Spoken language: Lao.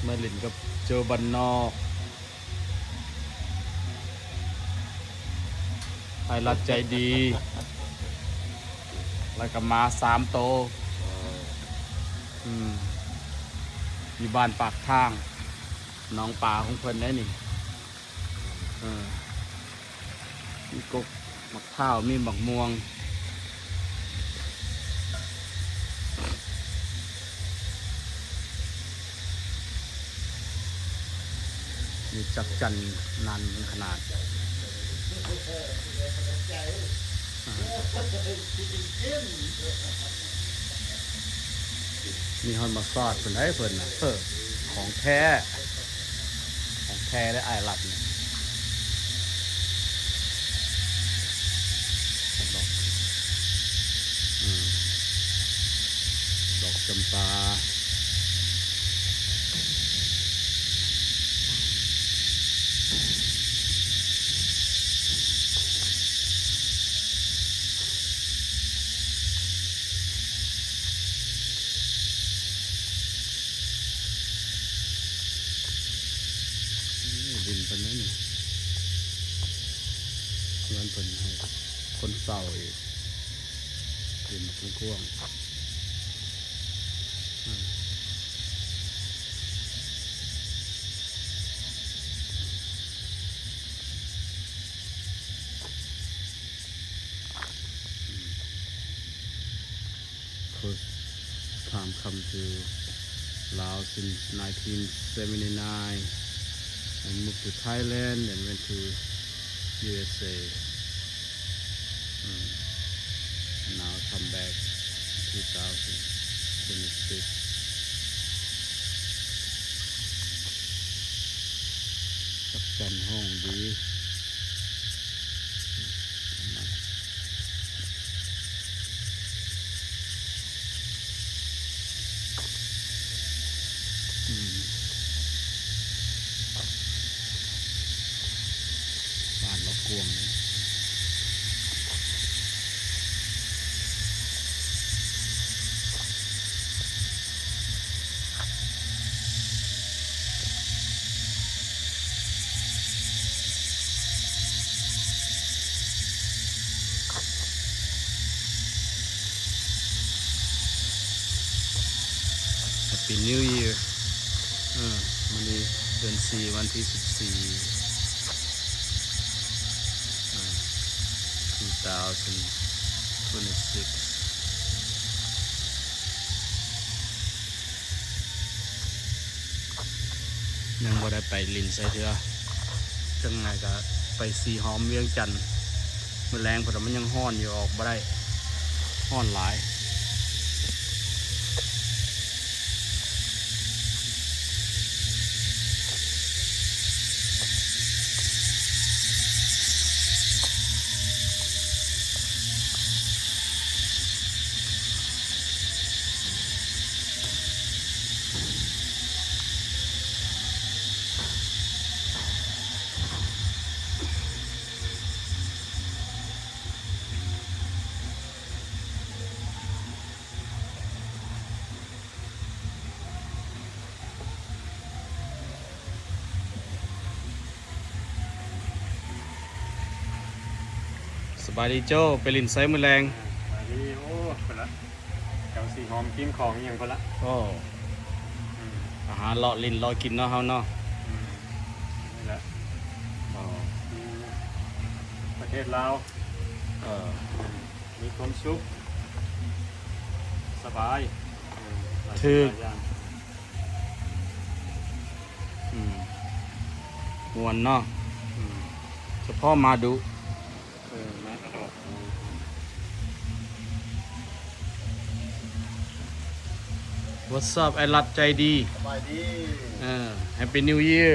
ມາຫຼິ້ນກັບໂຈບ້ານນອກ ອ້າຍລັດໃຈດີ ແລ້ວກໍໝາສາມໂຕ ເອີ ອືມ ຢູ່ບ້ານປາກທາງ ໜອງປາຂອງເພິ່ນເດ້ນີ້ ເອີ ມີກົກໝາກພ້າວ ມີໝາກມ່ວງ ມີຈັກຈັ່ນນັ້ນຂະໜາດ ມີຮອດມາສອດເພິ່ນໄດ໋ເພິ່ນນະ ເອີ ຂອງແທ້ ຂອງແທ້ເດ້ອ້າຍລັດນີ້ ດອກ ອືມ ດອກຈຳປາ ດິນປານນັ້ນ ເຮືອນເພິ່ນໃຫ້ຄົນເຊົ່າອີກ ດິນກວ້າງໆ ອືມ. First time come to Laos since nineteen seventy-nine and moved to Thailand and went to U S A. ອືມ now come back two thousand twenty-six. ຈັກຈັ່ນຮ້ອງດີ. ອືມ ບ້ານລາວກວາງເດ້. Happy New Year. ເອີ ມື້ນີ້ເດືອນສີ່ ວັນທີສິບສີ່ ເອີ two thousand twenty-six. ຍັງບໍ່ໄດ້ໄປຫຼິ້ນໃສເທື່ອ ຈັ່ງໃດກະໄປສີຫອມວຽງຈັນ ມື້ແລງພຸ້ນ ມັນຍັງຮ້ອນຢູ່ ອອກບໍ່ໄດ້ ຮ້ອນຫຼາຍ. ສະບາຍດີໂຈ້ ໄປຫຼິ້ນໃສມື້ແລງ? ສະບາຍດີ. ໂອ້ ພຸ້ນລະ ແຖວສີຫອມກິນຂອງອີ່ຫຍັງພຸ້ນລະ. ໂອ້ ອືມ ອາຫານເລາະຫຼິ້ນເລາະກິນເນາະ ເຮົາເນາະ. ອືມ ນີ້ແຫຼະ ອໍ ຢູ່ປະເທດລາວ. ເອີ ອືມ ມີຄວາມສຸກ ສະບາຍ ອືມ ຖືກ ຫຼາຍສິ່ງຫຼາຍຢ່າງ. ອືມ ມ່ວນເນາະ. ອືມ ສະເພາະມາດຸ. ເອີ ມາຕະຫຼອດ. What's up ໄອ້ລັດໃຈດີ? ສະບາຍດີ. ເອີ Happy New Year.